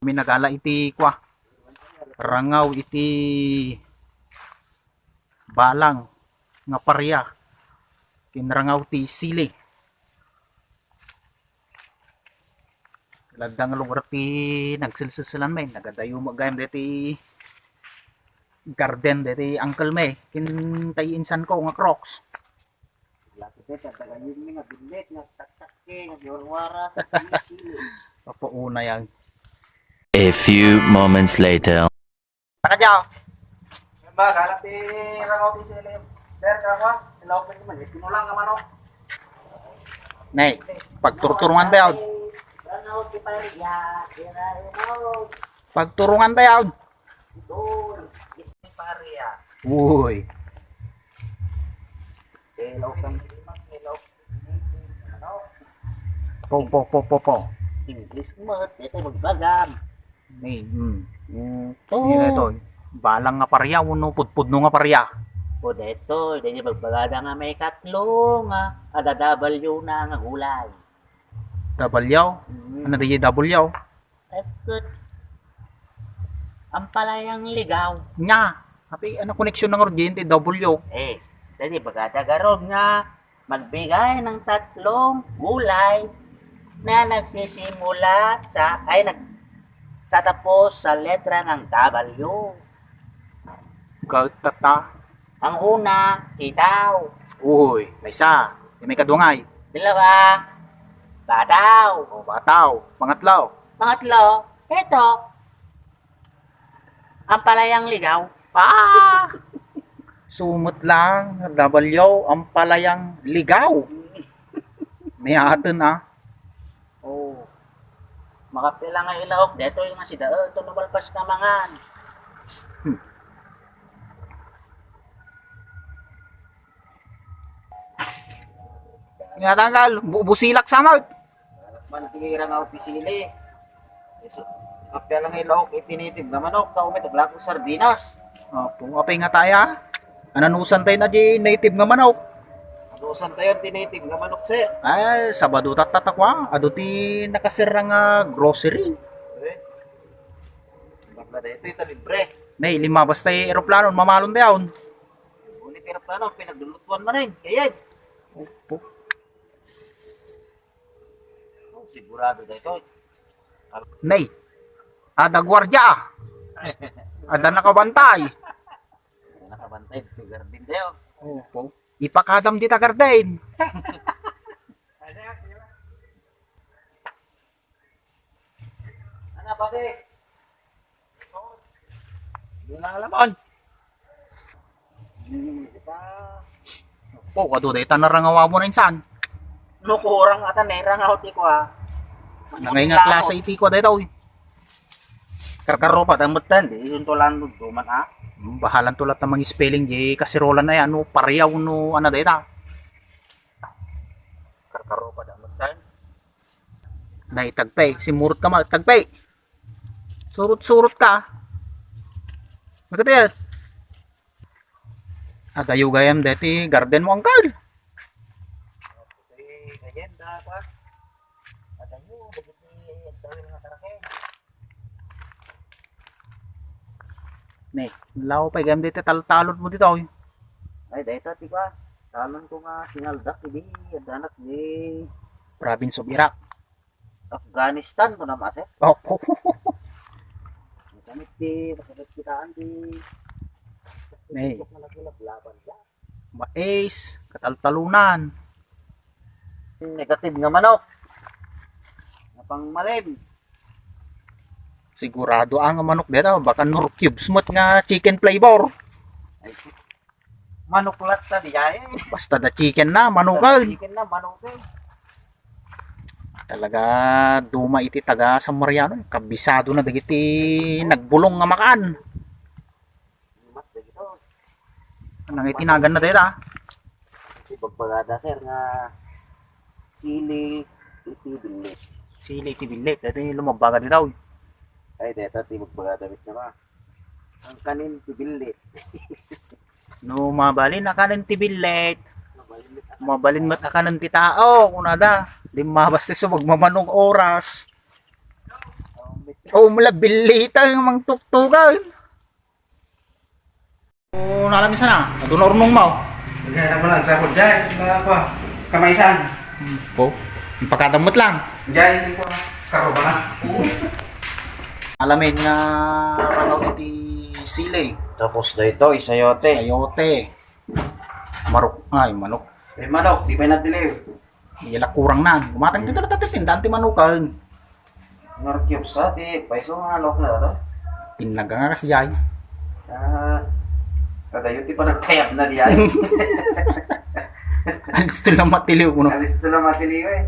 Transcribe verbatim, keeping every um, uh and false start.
Kami nagala iti kua, rangaw iti balang nga paria ken rangaw ti sili. Ladda nga lugar ti nagsilsilsilan, may nagadayo met gayam deti garden deti uncle, may ken tay insan ko nga Crocs. Lati deti, kadagayun mi nga billit, nga taktakke, nga giwarwara, sa sili. Papauna yan. A few moments later. Ano dyan? Ba, galak ti rangaw ti sili. Ber, kaka, ilaw pa naman, eh, tinulang naman, oh. Nay, pagturturungan tayo. Rangaw ti paria, ti rangaw. Pagturungan tayo. Doon, ti paria. Uy. Ilaw pa naman, ilaw. Ano? Po, po, po, po, po. English mo, ito magbagam. Ni, hmm. Mm, to. Ni ito, balang nga paria, uno, pudpudno nga paria. O, dito, dito, magbagada nga may katlo nga, ada W na nga gulay. W? Mm. Ano di W? Ekut. Ampalayang ligaw. Nya. Api, ano koneksyon ng urgente W? Eh, dito, bagada garod nga, magbigay ng tatlong gulay na nagsisimula sa, ay, nagtatapos sa letra ng W. Kaltata. Ang una, sitaw. Uy, may isa. Yung may kadungay. Dalawa, bataw. O, bataw. Pangatlo. Pangatlo, eto. Ampalayang ligaw. Ah! Sumot lang, W, ampalayang ligaw. May aten, ah. Oh. Makapila nga ilaok, detoy nga sida, eh, ito namalpas ka mangan. Hmm. Nga tanggal, bu-, busilak sa mag. Man, ti rangaw ti sili. Isu-, apay lang ilawok iti native nga manok, tao met aglako sardinas. Opo, apay nga taya? Ananusan tayo na di native nga manok. Ananusan tayo ti native nga manok, sir. Ay, Sabado tatta, kwa. Adu ti nakasira nga grocery. Eh? Bakla dito, ito libre. Nay, limabas tayo eroplano, mamalon tayo. Ngunit eroplano, pinaglulutuan man eh. Kaya, opo. Oh, sigurado daytoy. Nay, ada gwardiya, ah. Ada nakabantay. Ada nakabantay, ti garden dayo. Opo. Ipakadam dita garden. Ano, pare? Di na alam on. Oh, kadu dayta narangaw mo na insan. No, kurang ata, narangaw ti kwa. Nangay nga klase iti kwa dayta, uy. Karkaropa, damutan, di, isun to lang duman, ha? Hmm, bahalan to latta mang-spelling, di kasirola na yan, no, pariyaw, no, ano dayta. Karkaropa, damutan. Nay, tagpay, simurot ka ma, tagpay. Surot-surot ka. Magkatayan. Adayo gayam deti garden mo, angkal. Ni, lao pa gayam deti taltalon mo dito, oy. Ay, dayta, ti ba? Talon ko nga sinaldak, idi, adanak, ni Province of Iraq. Afghanistan mo naman, sir. Opo. Kami ti, masakit kitaan ti. Nay. Ito na naglaban ka. Mais, kataltalunan. Negative nga manok. Napang malim. Sigurado ang manok dito, baka Knorr cubes met nga chicken flavor. Ay, manok latta di ay. Basta da chicken na, manokan. Chicken na, manokan. Talaga duma iti taga San Mariano, kabisado na dagiti nagbulong nga makan. Mas dagito. Nangitinagan na dayta. Iti bagbagada, sir, nga sili iti billit. Sili iti billit. Dayta yung lumagbaga dito. Ay, dayta ti bagbagada, bit na ba? Ang kanin ti billit. No, mabalin a kanen ti billit. Mabalin met a kanen ti tao, kunada. Limmabas ti subag mamanong oras. Oh, met O, mula bilita yung mang tuktukan. O, nalamin sana. Adu na urnong mo. Kaya naman ang sabot dyan. Sa pa. Kamaisan. Po. Ipakadamot lang. Dyan, hindi ko. Karo ba na? Alamin nga ano iti sili. Tapos daytoy, sayote. Sayote. Marok. Ay, manok. Eh, manok, di ba natiliw? Iyala kurang na. Gumatang dito na tayo tindahan ti manukan. Ngarkiop sa, di, paiso nga alok na to. Tinlaga nga kasi yay. Ah, kadayo ti pa nagtayap na di ay. Alis to lang matiliw kuno. Alis to lang matiliw eh.